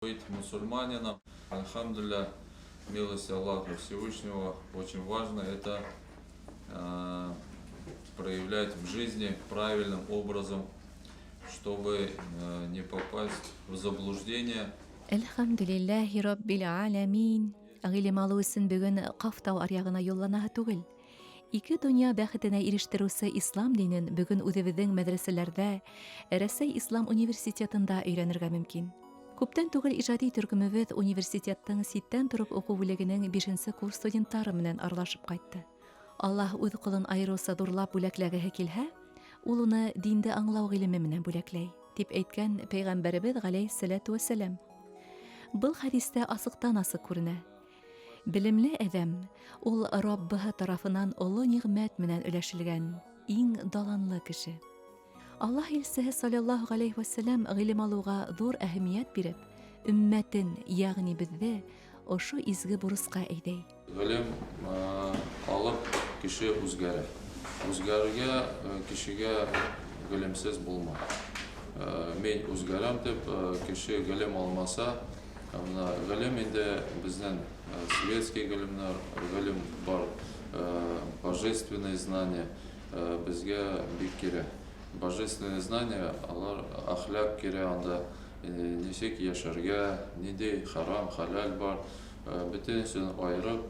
Быть мусульманином, альхамдулилля, милость Аллаха Всевышнего, очень важно это проявлять в жизни правильным образом, чтобы не попасть в заблуждение. Әлхәмдүлилләһи раббил галәмин. Гыйлем алу өчен бүген Каф тау аръягына юлланаһы түгел. Ике дөнья бәхетенә ирештерүче ислам динен бүген үзебезнең мәдрәсәләрдә, Рәсәй ислам университетында өйрәнергә мөмкин. Күптән түгел иҗади төркемебез университетның читтән торып уку бүлегенең бишенче курс студентлары менән аралашып кайтты. Аллаһ үз колын аеруча зурлап бүләкләгеһе килһә, ул уны динде аңлау гыйлеме менән бүләкләй, дип әйткән пәйгамбәребез галәйһиссәләтү вәссәлам. Был хәдистә асыктан-асык күренә. Белемле адәм, ул Раббыһы тарафынан олы нигъмәт менән өләшелгән иң даланлы кеше. Аллаһ илчеһе салләллаһу галәйһи вә сәлләм гыйлем алуга зур әһәмият биреп, өммәтен, ягъни безне, ошо изге бурычка әйдәй. Гыйлем алып кеше үзгәрә. Үзгәрергә кешегә гыйлемсез булма. Мин үзгәрәм дип кеше гыйлем алмаса, Менә гыйлем инде безнең светский гыйлемнәр, гыйлем бар, божественное знание безгә бик кирәк. Божественное знание, алар әхлак кирәк анда, ничек яшәргә, нинди хәрам, хәләл бар, бөтенесен аерып,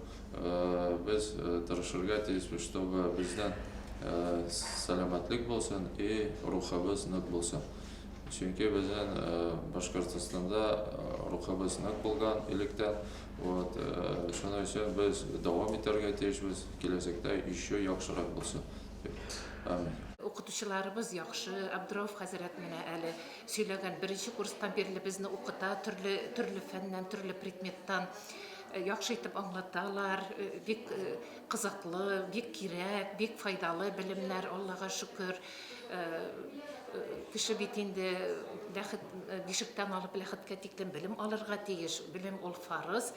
без тырышырга тиешбез, чтобы безнең сәламәтлек булсын и рухыбыз нык булсын. Чөнки безнең Башкортстанда рухыбыз нык булган электән. Вот, шуның өчен без дәвам итәргә тиешбез, киләчәктә еще яхшырак булсын дип. Амин. Укытучыларыбыз яхшы, Абдрауф хәзрәт менә әле сөйләгән, беренче курстан бирле безне укыта, төрле, төрле фәннән, төрле предметтан яхшы итеп аңлаталар, бик кызыклы, бик кирәк, бик файдалы белемнәр, Аллага шөкер. Кеше бит инде ләхет, бишектән алып ләхеткә тиклем белем алырга тиеш. Белем ул фарыз.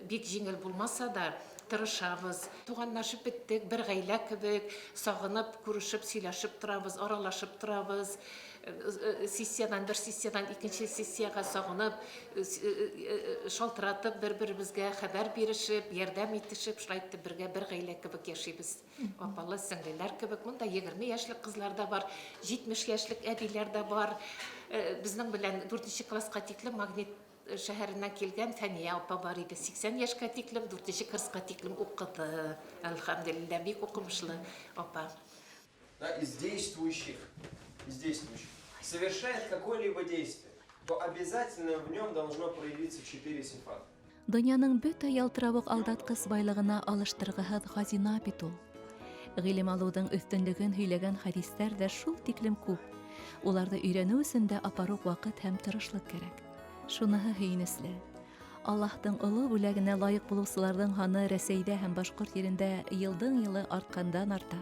Бик җиңел булмаса да, тырышабыз. Туганлашып беттек, бер гаилә кебек, сагынып, күрешеп, сөйләшеп торабыз, аралашып торабыз. Сессиядән бер сессиядән икенче сессиягә сагынып, шалтыратып, бер-беребезгә хәбәр бирешеп, ярдәм итешеп, шулай итеп бергә бер гаилә кебек яшибез. Апалы сеңлеләр кебек, монда 20 яшьлек кызлар да бар, 70 яшьлек әбиләр дә бар. Э, безнең белән 4 класска тиклем Магнит шәһәреннән килгән Фәния апа бар иде. 80 яшькә тиклем, 4 курска тиклем укыды. Әлхәмдүлилләһ, бик укымышлы апа. Да, из действующих, из действующих, совершает какое-либо действие, то обязательно в нем должно проявиться четыре сифата. Дөньяның бөтә ялтыравык алдаткыс байлыгына алыштыргыһыз хазина бит ул. Гыйлем алуның өстенлеген һөйләгән хәдисләр дә шул тиклем күп. Уларны өйрәнү өчен дә апарук вакыт һәм тырышлык кирәк. Шуныһы һөенечле. Аллаһтың олы бүләгенә лаек булучыларның һаны Рәсәйдә һәм башкорт җирендә елдың-елы арткандан-арта.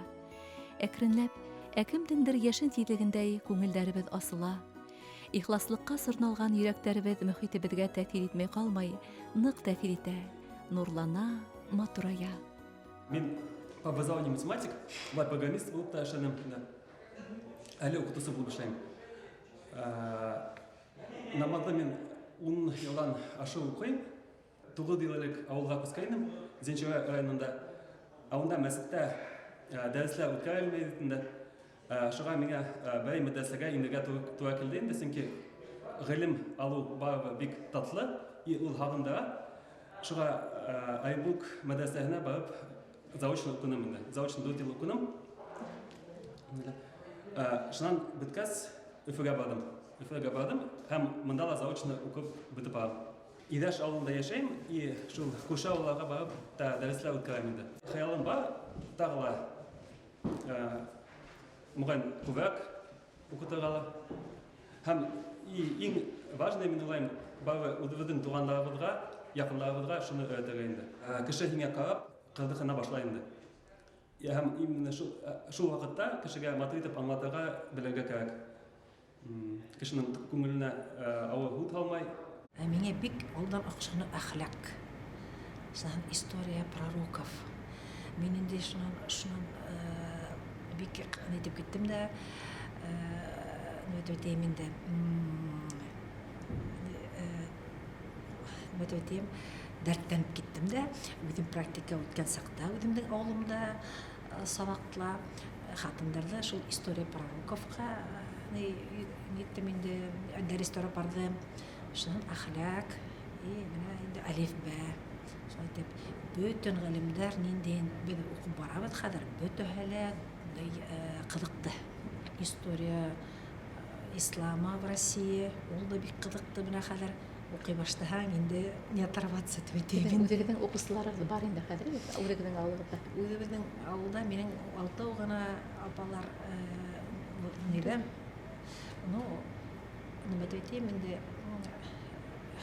Әкренләп, ә кемдеңдер яшен тизлегендәй күңелләребез асыла, Ихласлыкка сорналган йөрәкләребез мөхитебезгә тәэсир итми калмый, нык тәэсир итә, нурлана, матурая. Мин по образованию математик, болай программист булып та эшләдем инде. Әле укытучы булып эшләйм. Намазны мин 10 елдан ашык укыйм. 9 ел элек авылга күчкәйнем, Зинчура районында. Ә унда мәчеттә дәресләр үткәрелми иде инде. Шуңа миңа берәй мәдрәсәгә инергә туры килде инде, чөнки гыйлем алу барыбер бик татлы, и ул һагындыра. Шуңа Оренбург мәдрәсәһенә барып заочно укыным инде. Заочно 4 ел укыным. Шуннан беткәч, Өфегә бардым. Өфегә бардым һәм монда да заочно укып бетеп барам. Идәш авылында яшәйм и шул күрше авылларга барып та дәресләр үткәрәм инде. Хыялым бар, тагы ла мөгаен күбрәк укытырга ла. Һәм и иң важный мин уйлыйм, барыбер үзебезнең туганнарыбызга, якыннарыбызга шуны өйрәтергә инде. Кеше һиңа карап кызыксына башлай инде. Һәм именно шул, шул вакытта кешегә матур итеп аңлатырга белергә кирәк. Кешенең күңеленә авыр һут һалмай. Ә миңа бик алдан охшаны әхлак. Шуннан история пророков. Мин инде шуннан шуннан бик нитеп киттем дә, ни дип әйтәем инде, Нәмә дип әйтим, дәртләнеп киттем дә, үзем практика үткән чакта үземнең авылымда сабактла хатыннарда шул история пророковка ниттем инде, дәресләр бардым. Шуннан әхлак и менә инде әлифбә. Шулай итеп, бөтен галимнәр ниндиен без укып барабыз хәзер, бөтәһе лә кызыкты. История ислама в России, ул да бик кызыкты менә хәзер. Укый башлаһаң, инде не оторваться дип әйтәйем инде. Үзегезнең укучыларыгыз бар инде хәзер бит, үзегезнең авылыгызда. Үзебезнең авылда минем алтау гына апалар нидә. Ну, нәмә дип әйтәйем инде,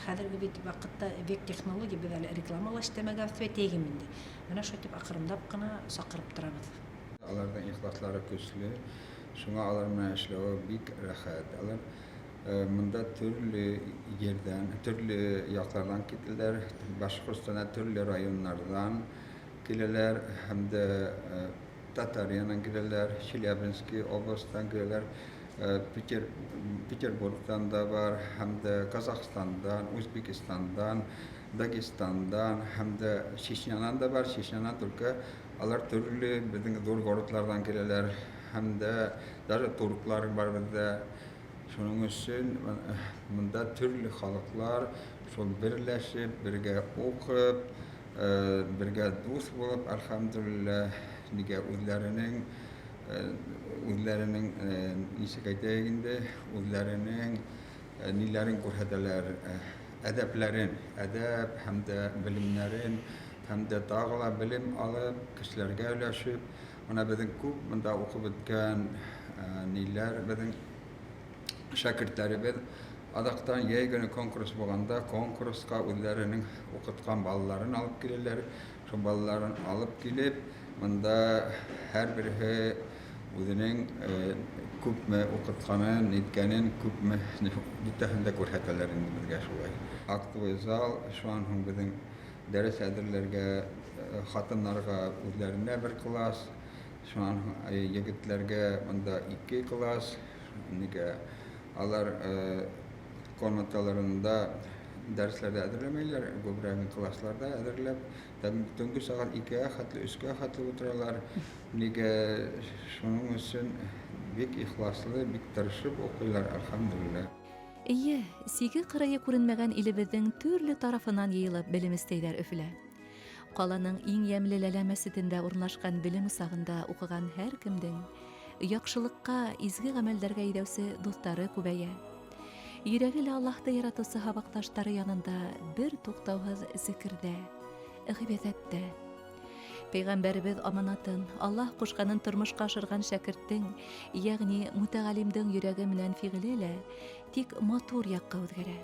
хәзерге бит вакытта век технологий, без әле реклама ла эшләмәгәнбез дип әйтәйем инде. Менә шулай итеп акрынлап кына чакырып торабыз. Аларның ихласлары көчле, шуңа алар белән эшләве бик рәхәт. Алар Монда төрле җирдән, төрле яклардан килделәр. Башкортстаннан төрле районнардан киләләр һәм дә Татарияннан киләләр, Челябинский областьтан киләләр, Питер, Петербургтан да бар, һәм дә Казахстандан, Үзбекстандан, Дагестандан һәм дә Чечнядан да бар. Чечнядан только алар төрле безнең зур городлардан киләләр һәм дә даже турклар бар бездә. Шуның өчен монда төрле халыклар шул берләшеп, бергә укып, бергә дус булып, әлхәмдүлилләһ, нигә үзләренең үзләренең ничек әйтәйек инде, үзләренең ниләрен күрсәтәләр, әдәпләрен, әдәп һәм дә белемнәрен, һәм дә тагы ла белем алып, кешеләргә өләшеп, Менә безнең күп монда укып беткән ниләр, безнең шәкертләребез азактан җәй көне конкурс булганда конкурска үзләренең укыткан балаларын алып киләләр. Шул балаларын алып килеп, монда һәрберсе үзенең күпме укытканын, ниткәнен, күпме бөтәсен дә күрсәтәләр инде безгә шулай. Актовый зал, шуннан соң безнең Дәрес әзерләргә хатыннарга үзләренә бер класс, шуннан егетләргә монда ике класс. Нигә алар комнаталарында дәресләрдә әзерләмәйләр, күбрәген классларда әзерләп, төнге сәгать икегә хәтле, өчкә хәтле утыралар. Нигә шуның өчен бик ихласлы, бик тырышып укыйлар, әлхәмдүлилләһ. Әйе, сиге-кырые күренмәгән илебезнең төрле тарафыннан йыелып белем эстәйләр Өфелә. Каланың иң ямьле Ләлә мәсетендә урнашкан белем усагында укыган һәркемнең яхшылыкка, изге гамәлләргә әйдәүче дуслары күбәя. Йөрәге лә Аллаһты яратучы һабакташлары янында бер туктаусыз зикердә, гыйбадәттә. Пәйгамбәребез аманатын, Аллаһ кушканын тормышка ашырган шәкерттең, ягъни мутәгалимдең йөрәге менән фигыле лә тик матур якка үзгәрә.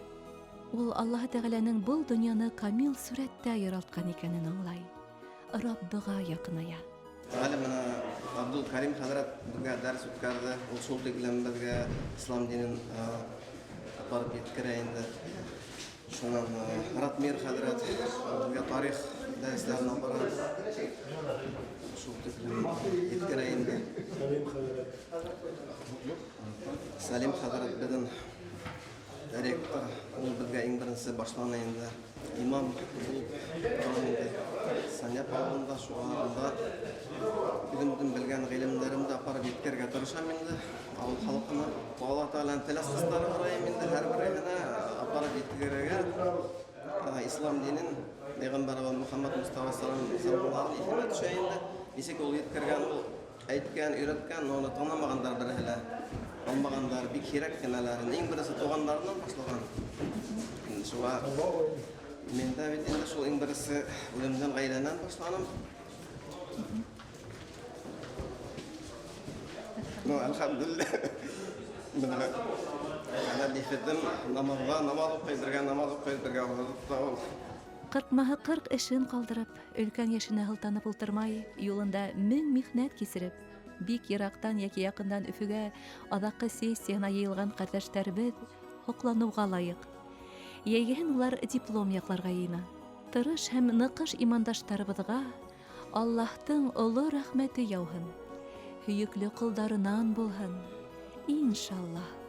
Ул Аллаһ Тәгаләнең был дөньяны камил сурәттә яралткан икәнен аңлай. Раббыга якыная. Әле менә Абдул Карим хәзрәт безгә дәрес үткәрде. Ул шул тиклем безгә ислам динен апарып җиткерә инде. Шуннан Ратмир хәзрәт безгә тарих дәресләрен апара. Шул тиклем җиткерә инде. Сәлим хәзрәт. Сәлим хәзрәт безнең ректор, ул безгә иң беренче башлана инде. Имам булып торам инде. Саняп авылында, шуңа анда үземнең белгән гыйлемнәремне апарып җиткерергә тырышам инде. Авыл халкына Алла Тәгаләнең тел астыстары караем инде һәрберегенә апарып җиткерергә ислам динен пәйгамбәребез Мөхәммәд Мустафа саллаллаһу исенә төшә инде. Ничек ул җиткергән, ул әйткән, өйрәткән, но аны танымагандар берәһе лә, алмагандар, бик сирәк кенәләрен. Иң беренче туганнарыннан башлаган. Инде шуңа мин дә бит инде шул иң беренче үземнең гаиләмнән башланым. Ну, әлхәмдүлилләһ. Менә әнә бихетем намазга намаз укый, бергә намаз укый, бергә ураза тота ул. Кыркмаһы кырк эшен калдырып, өлкән яшенә һылтанып ултырмай, юлында мең михнәт кисереп, бик ерактан яки якыннан Өфегә азаккы сессияһына йыелган кардәшләребез һоклануга лаек. Йәйгеһен улар диплом якларга йыена. Тырыш һәм ныкыш имандаштарыбызга Аллаһтың олы рәхмәте яуһын, һөекле колдарынан булһын, иншаллаһ.